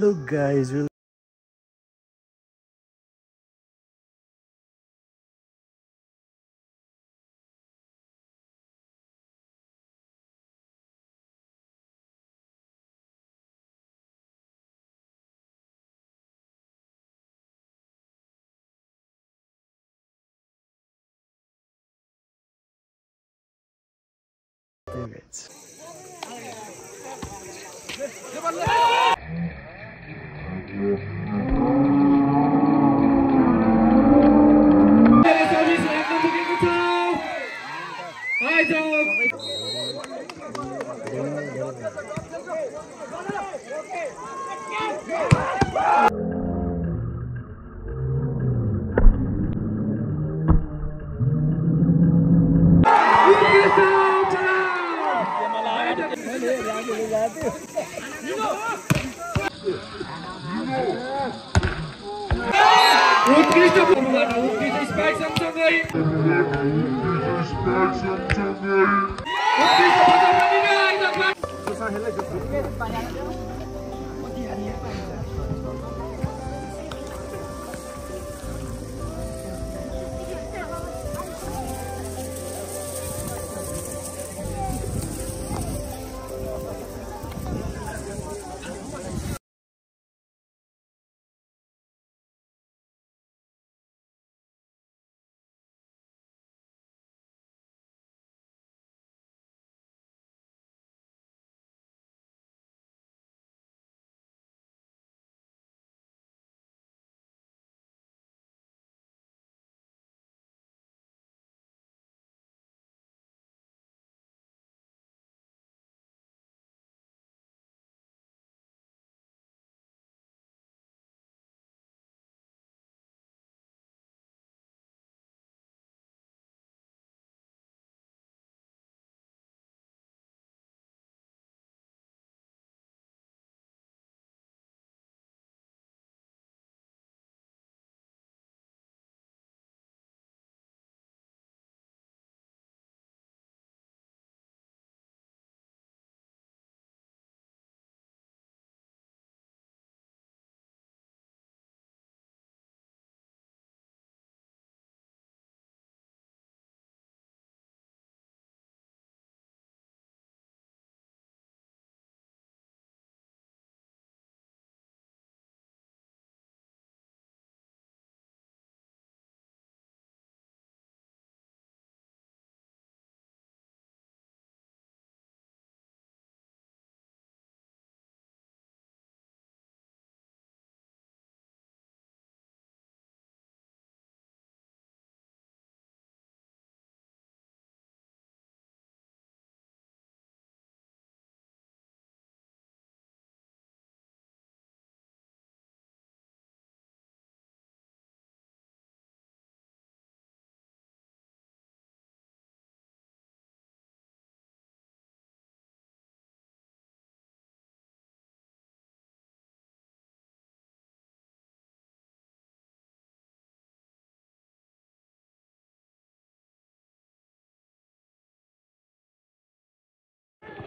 Look guys, really guys.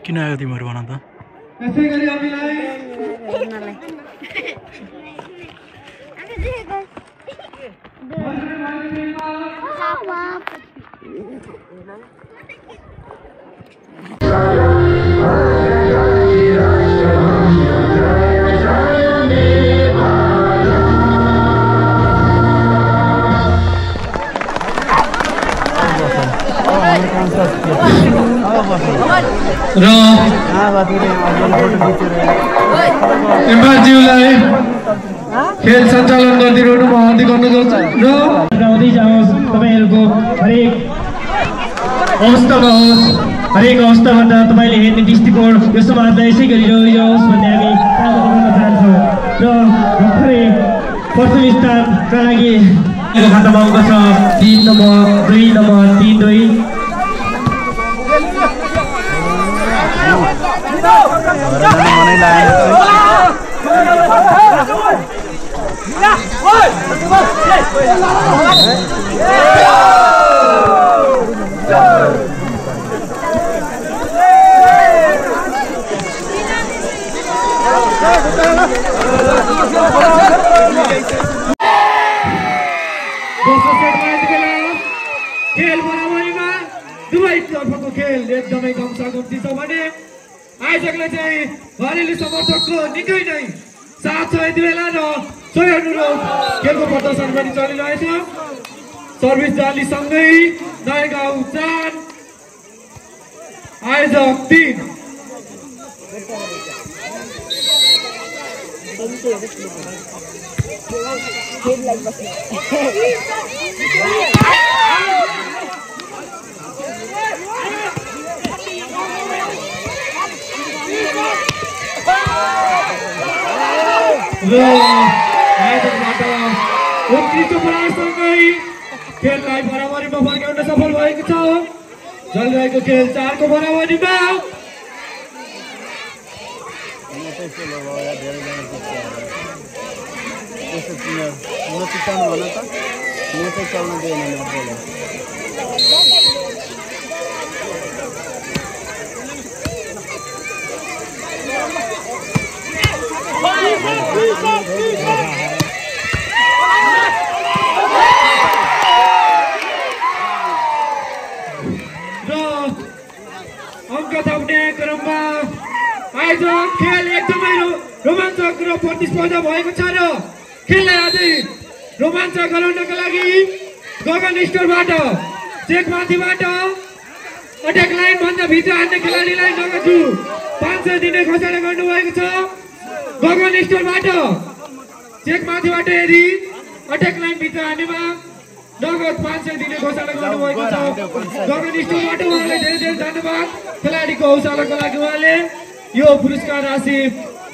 किन आयो तिमीहरु भन त यसै गरी हामीलाई एम्बाजीलाई खेल सञ्चालन गरिदिनु म हार्दिक अनुरोध र आउँदै जाओस् तपाईहरुको हरेक अवस्थामा होस् हरेक अवस्थाबाट तपाईले हेर्ने दृष्टिकोण यो समाजलाई यसै गरी रहियोस् भन्ने हामी कामना गर्न चाहन्छौँ र भर्खरै प्रथम स्थानका लागि खातामा अङ्क छ 3 नम्बर 2 नम्बर 3 2 Go! कम्ती छ भने आयोजकले चाहिँ घरेलु समर्थकको निकै नै साथ छ यति बेला र सोही अनुरूप खेलको प्रदर्शन पनि चलिरहेछ। सर्भिस जाली सँगै नयाँ गाउँ 4 आयोजक 3 उत्कृष्ट प्रयाससँगै खेललाई बराबरीमा फर्काउन सफल भएको छ। चलिरहेको खेल 4 को बराबरीमा अंक थप्ने क्रममा आयोजक खेल एकदमै रोमाञ्चक र प्रतिस्पर्धा भएको छ र खेललाई अझै रोमाञ्चक गराउनका लागि गगन स्टोरबाट चेकमाथिबाट अट्याक लाइन भन्दा भित्र हान्ने खेलाडीलाई नगद 500 दिने घोषणा गर्नुभएको छ। गगन स्टोरबाट चेकमाथिबाट यदि अट्याक लाइन भित्र हानेमा नगद 500 दिने घोषणा गर्नुभएको छ। गगन स्टोरबाट उहाँलाई धेरै धेरै धन्यवाद। खेलाडीको हौसलाको लागि उहाँले यो पुरस्कार राशि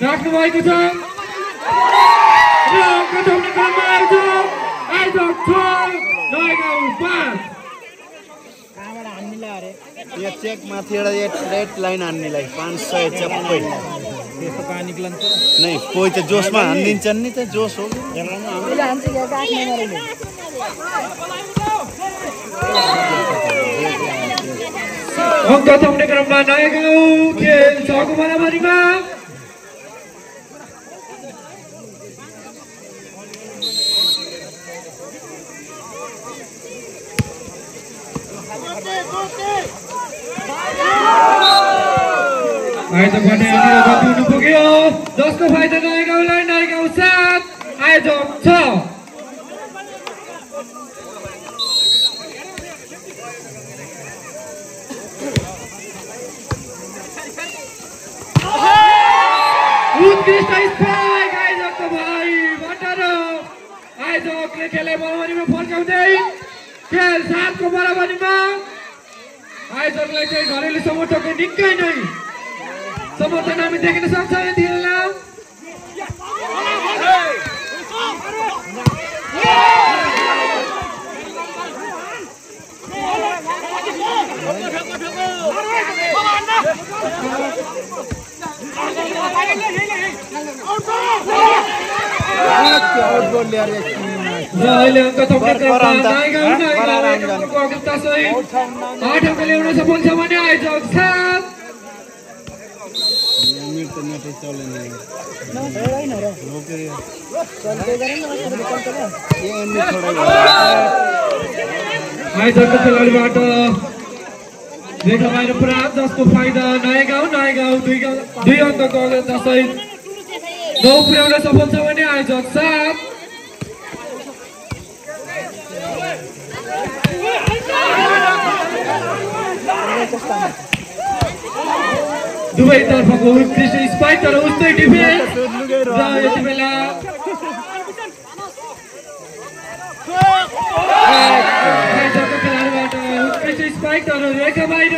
राख्नु भएको छ। र कथाउने क्रममा आयोजक 6 नयाँ गाउँ 5 ये चेक माथि एउटा रेड लाइन हान्नेलाई 500 चप्पै त्यस्तो कहाँ निक्लन्छ नहीं कोही त जोसमा हान्दिन्छन् नि त जोस हो अंक थप्ने क्रममा नयाँ गाउँ खेल 6 को बराबरीमा आयोजकबाट गति हुनु पुग्यो जसको फाइदा नयाँ गाउँलाई। नयाँ गाउँ 7 आयोजक 6 उत्कृष्ट स्पाइक आयोजकको भाइबाट र आयोजकले खेललाई बराबरीमा फर्काउँदै खेल 7 को बराबरीमा। आयोजकलाई चाहिँ घरेलु समर्थकको निकै नै समर्थन हामी देख्न सक्छौँ यति बेला। अहिले अंक थप्ने क्रममा नयाँ गाउँ अग्रतासहित 8 अंक ल्याउन सफल छ भने आयोजक 7 आयोजकको खेलाडीबाट देखा बाहिर प्राप्त जसको फाइदा नयाँ गाउँ 2 अंकको अग्रतासहित 9 पुर्याउन सफल छ भने आयोजक 7 दुवै तर्फको उत्कृष्ट स्पाइक तर उस्तै डिफेन्स र यति बेला आयोजकको खेलाडीबाट उत्कृष्ट स्पाइक तर रेखा बाहिर।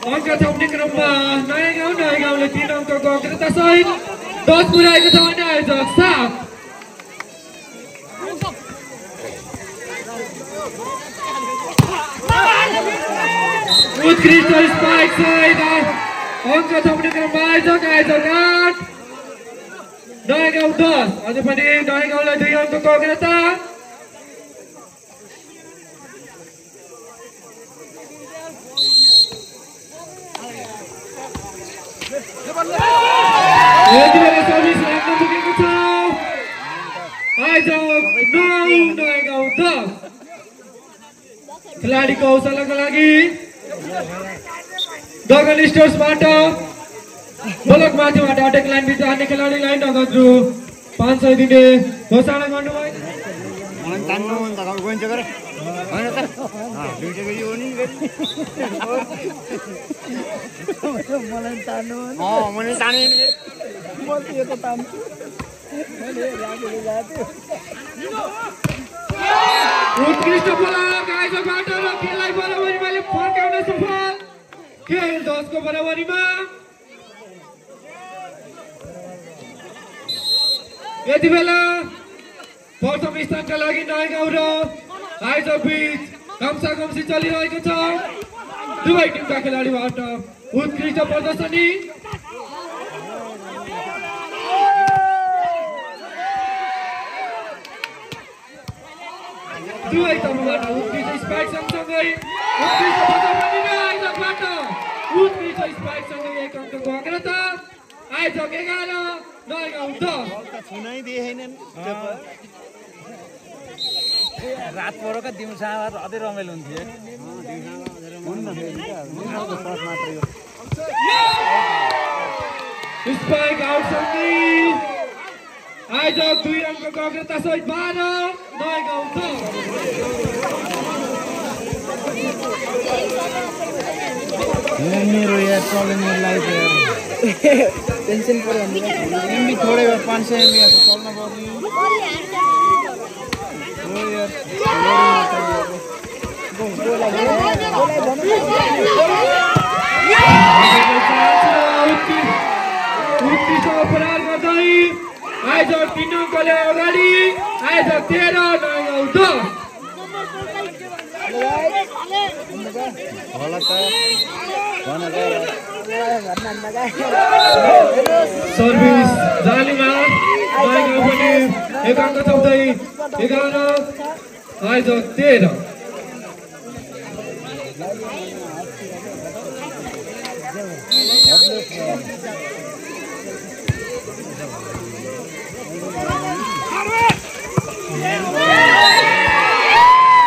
अंक थप्ने क्रममा नयाँ गाउँले 3 अंकको अग्रता सहित 10 पुर्याएको छ भने आयोजक 7 उत्कृष्ट स्पाइक सहित अंक थप्ने क्रममा आयोजक 8 नयाँ गाउँ 10 अझै पनि नयाँ गाउँलाई 2 अंकको अग्रता। यति बेला सर्भिस लाग्न पुगेको छ आयोजक 9 नयाँ गाउँ 10 खेलाडीको हौसलाको लागि गगन स्टोर्सबाट ब्लक माथिबाट अटेक लाइन भित्र हान्ने खेलाडीलाई नगद रु 500 दिने घोषणा गर्नुभयो। मलाई तान्नु मन त गइन्छ गरे हैन त दुईटा गयो नि मलाई तान्नु मैले ताने म त्यो त तान्छु मैले राखेको जाथे उत्कृष्ट बोलर आयोजकबाट र खेललाई बराबरीमा फर्काउन सफल खेल 10 को बराबरीमा। यति बेला प्रथम स्थानका लागि नयाँ र आयोजक बीच घम्साघम्सी चलिरहेको छ। दुवै टिमका खेलाडीबाट उत्कृष्ट प्रदर्शनी। दुवै तर्फबाट उत्कृष्ट स्पाइक सँगसँगै उत्कृष्ट प्रदर्शनी र आयोजकबाट उत्कृष्ट स्पाइक सँगै 1 अङ्कको अग्रता। आयोजक 11 नयाँ 10 छुनै दिएनन्। रात परोका दिउँसा अझै रमाइलो हुन्थ्यो। स्पाइक आउटसँगै आयोजक 2 अङ्कको अग्रता सहित 12 नयाँ 10। मेरो यार चल्ने लाइफ यार टेन्सन पर्यो एमबी थोरै 500 एमबी त चल्न पर्यो हो यार उत्कृष्ट अपराध गर्दै आयोजक 3 अङ्कले अगाडि। आयोजक 13 नयाँ 10। सर्भिस जालीमा नयाँ पनि 1 अङ्क थप्दै 11 आयोजक 13।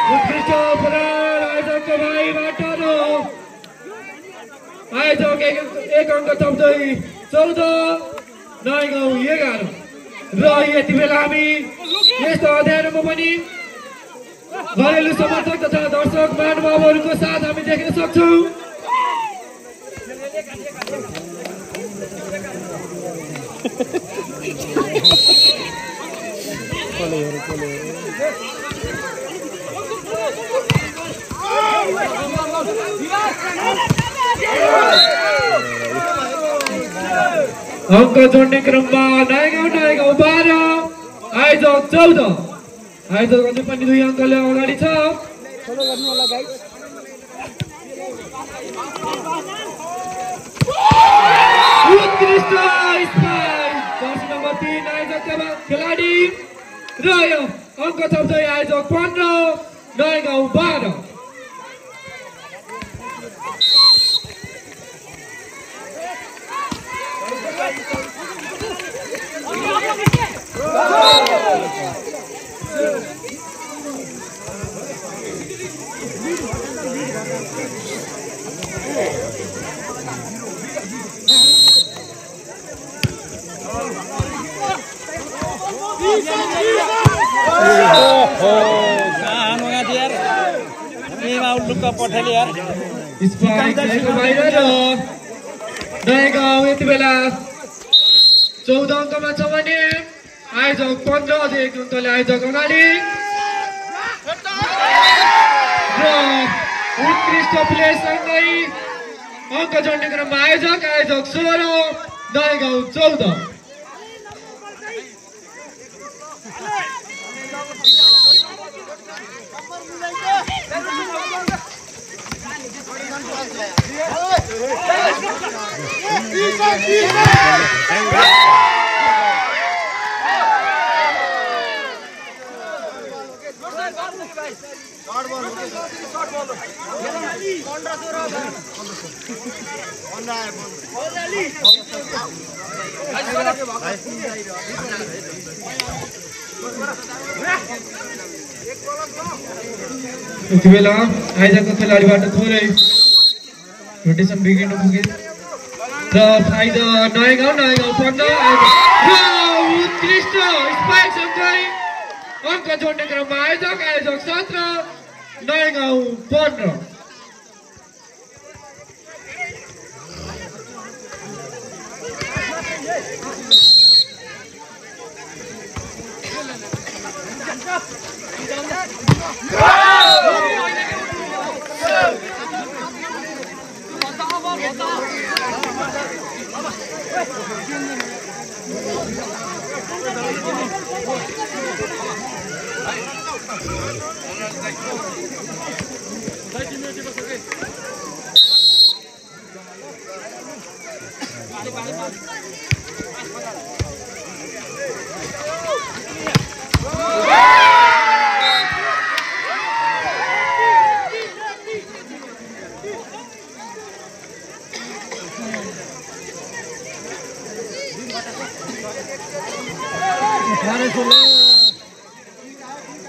उत्कृष्ट अपराध आयोजकको भाइबाट आयोजक 1 अङ्क थप्दै 14 नयाँ 11। र यति बेला हामी यस्तो अध्ययनमा पनि घरेलु समर्थक तथा दर्शक महानुभावहरूको साथ हामी देख्न सक्छौँ। अङ्क जोड्ने क्रममा नयाँ 12 आयोजक 14। आयोजक अझै पनि 2 अङ्कले अगाडि छ। उत्कृष्ट स्पाइक जर्सी नम्बर 3 आयोजकका खेलाडी र यो अङ्क थप्दै आयोजक 15 नयाँ 12। पठाले यार स्पाइक बाहिर र नयाँ यति बेला 14 अङ्कमा छ भने आयोजक 15 अझै 1 अङ्कले आयोजक अगाडि। र उत्कृष्ट प्लेसँगै अङ्क जोड्ने क्रममा आयोजक 16 नयाँ 14। यति बेला आयोजकको खेलाडीबाट थोरै रोटेसन बिग्रिनु पुगे र फाइदा नयाँ गाउँ 15 र उत्कृष्ट स्पाइक सँगै अङ्क जोड्ने क्रममा आयोजक 17 नयाँ गाउँ 15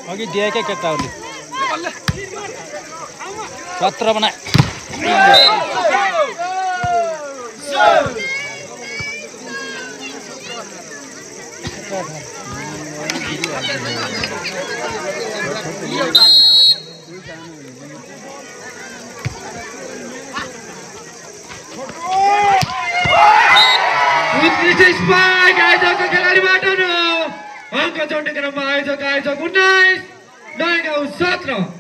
अघि दिएकै केटाहरूले 17 बना उत्कृष्ट स्पाइक आयोजकको खेलाडीबाट अङ्क जोड्ने क्रममा आयोजक 19 नयाँ गाउँ 17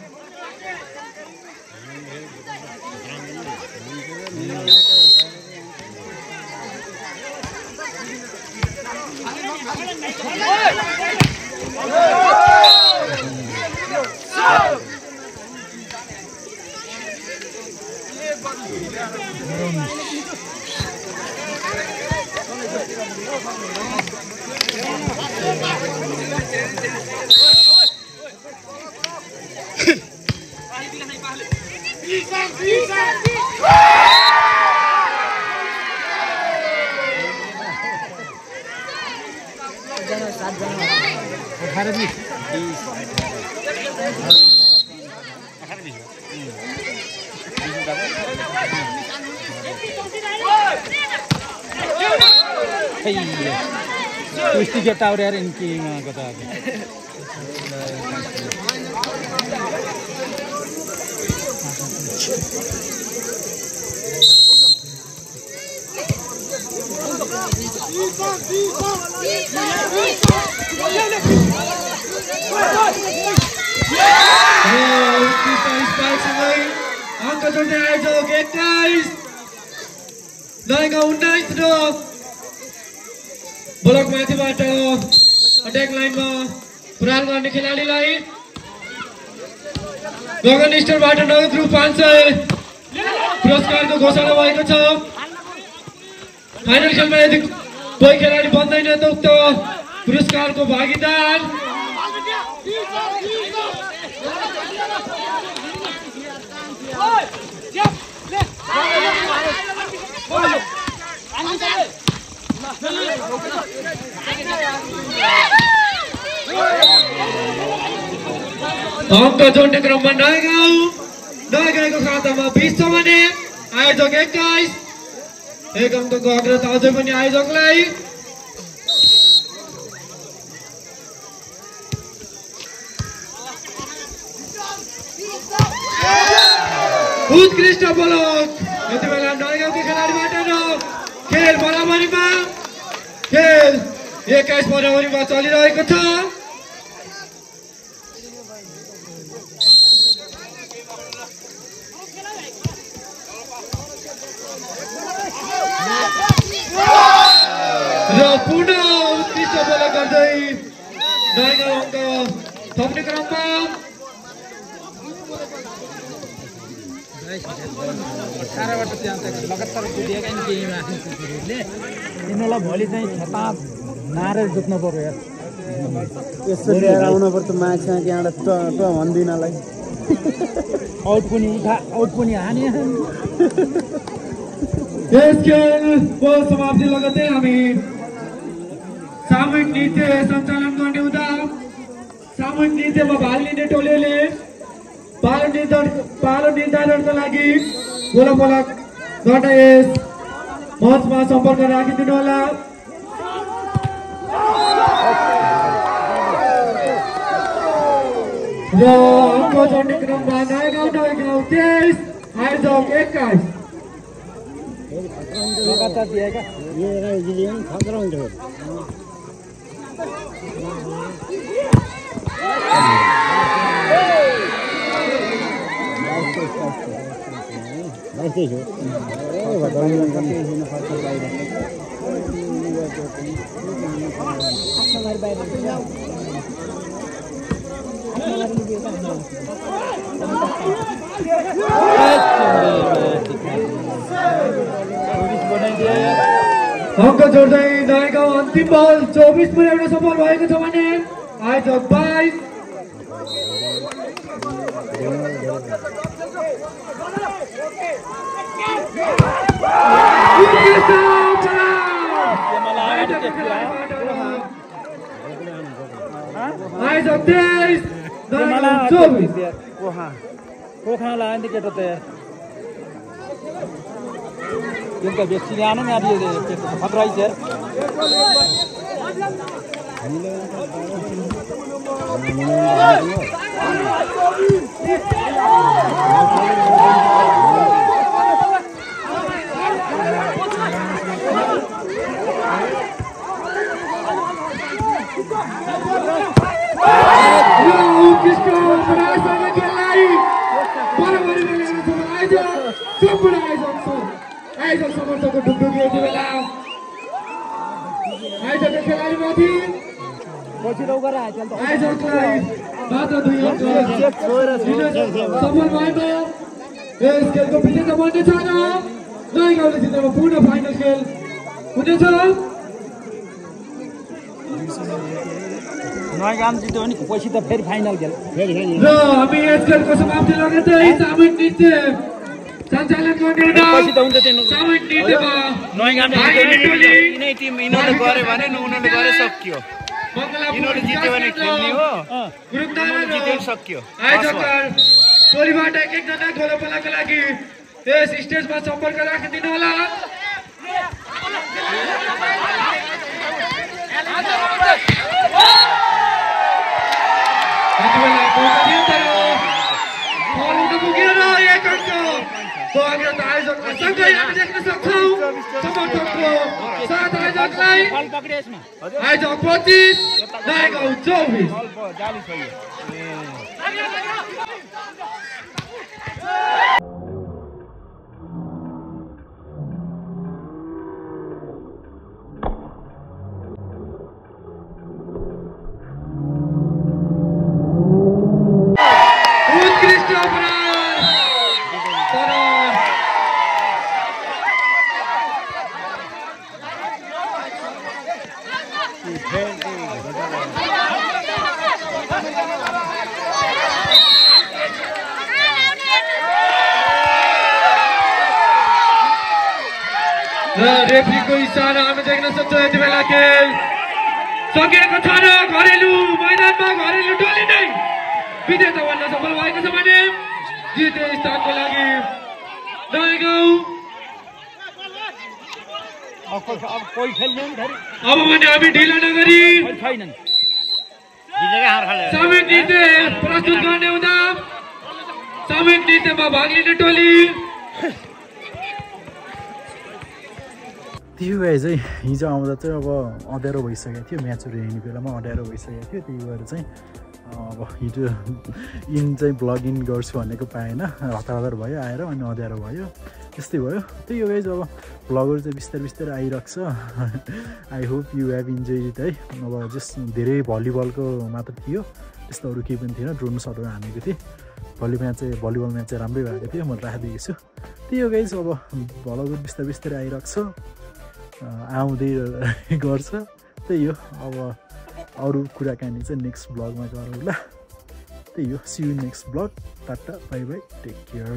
कुस्ती केटा आउर इनकी कता अङ्क जोड्ने आयोजक 21 नयाँ गाउँ 19 र ब्लक माथिबाट अट्याक लाइनमा पुराल गर्ने खेलाडीलाई गगन स्टोरबाट नगद रु 500 पुरस्कारको घोषणा भएको छ। फाइनल खेलमा यदि कोही खेलाडी बन्दैन त उक्त पुरस्कारको भागीदार अङ्क जोड्ने क्रममा नयाँ गाउँको खातामा 20 छ भने आयोजक 21 एक अङ्कको अग्रता अझै पनि आयोजकलाई। उत्कृष्ट ब्लक यति बेला नयाँ गाउँको खेलाडीबाट खेल बराबरीमा 21 बराबरीमा चलिरहेको छ। र पुनः उत्कृष्ट ब्लक गर्दै नयाँ गाउँ अङ्क थप्ने क्रममा 18बाट त्यहाँ लगातार कुदिएका नि केहीमा यिनीहरूलाई भोलि चाहिँ खेता नारेर जुत्नु पर्यो यार। यसो लिएर आउनुपर्छ माछा त्यहाँबाट भन्दिनलाई आउट पनि हाने। यस खेलको समाप्ति लगतै हामी सामूहिक नृत्य सञ्चालन गर्ने हुँदा सामूहिक नृत्यमा भाग लिने टोलीले पालो निर्धारणका लागि बोला गर्दा यस मञ्चमा सम्पर्क राखिदिनु होला। र अङ्क जोड्ने क्रममा नयाँ गाउँ 23 आयोजक 21 लगातार दिएका अङ्क जोड्दै नयाँ गाउँ अन्तिम बल 24 पुर्याउन सफल भएको छ भने आयोजक 22 आयोजक 23 नयाँ गाउँ 24 कोखा ला इन्डिकेटर त जिनका व्यक्ति ने आना नहीं आ खतरा ही सर आयोजक समर्थकको ढुकढुकी यति बेला आयोजकका खेलाडीमाथि आयोजकलाई मात्र 2 अङ्क सफल भएको यस खेलको विजेता बन्नेछ र नयाँ गाउँले जिल्लामा पूर्ण फाइनल खेल हुनेछ। नयाँ गाउँ जित्यो भने पछि त फेरि फाइनल खेल र हामी यस खेलको समाप्ति लगेकै सामूहिक नृत्य सञ्चालन गर्ने पछि त हुन्छ त्यो सामूहिक नृत्यमा नयाँ गाउँ यिनै टिम यिनीहरूले गरे भने उनीहरूले गरे सकियो। यिनीहरूले जित्यो भने खेल्ने हो, उनीहरूले जित्यो भने सकियो। आयोजककार टोलीबाट एकजना गोलफलाको लागि यस स्टेजमा सम्पर्क राखिदिनु होला। आयोजकसँगै हामी देख्न सक्छौँ समर्थकको साथ आयोजकलाई आयोजक 25 नयाँ गाउँ 24 उत्कृष्ट रेफ्रीको इशारा हामी देख्न सक्छौँ यति बेला खेल सकिएको छ र घरेलु मैदानमा घरेलु टोली नै विजेता बन्न सफल भएको छ भने द्वितीय स्थानको लागि नयाँ गाउँ अब कोही खेल्ने अब भने हामी ढिला नगरी छैनन् सामूहिक नृत्य प्रस्तुत गर्ने हुँदा सामूहिक नृत्यमा भाग लिने टोली त्यो गाई चाहिँ हिजो आउँदा चाहिँ अब अँध्यारो भइसकेको थियो म्याचहरू हेर्ने बेलामा अँध्यारो भइसकेको थियो त्यही भएर चाहिँ अब हिजो इन चाहिँ ब्लग इन गर्छु भनेको पाएन हतार भयो आएर अनि अँध्यारो भयो त्यस्तै भयो त्यही हो गाइज अब ब्लगहरू चाहिँ बिस्तारै बिस्तारै आइरहेको छ I hope you have enjoy it है अब जस्ट धेरै भलिबलको मात्र थियो त्यस्तो अरू केही पनि थिएन ड्रोन सटहरू हानेको थिएँ भलिबल म्याच चाहिँ राम्रै भएको थियो मैले राखिदिएको छु त्यही हो गाइज अब भ्लगहरू बिस्तारै बिस्तारै आइरहेको छ आउँदै गर्छ त्यही हो अब अरू कुराकानी चाहिँ नेक्स्ट ब्लगमा गरौँ ल त्यही हो see you next blog tata bye bye take care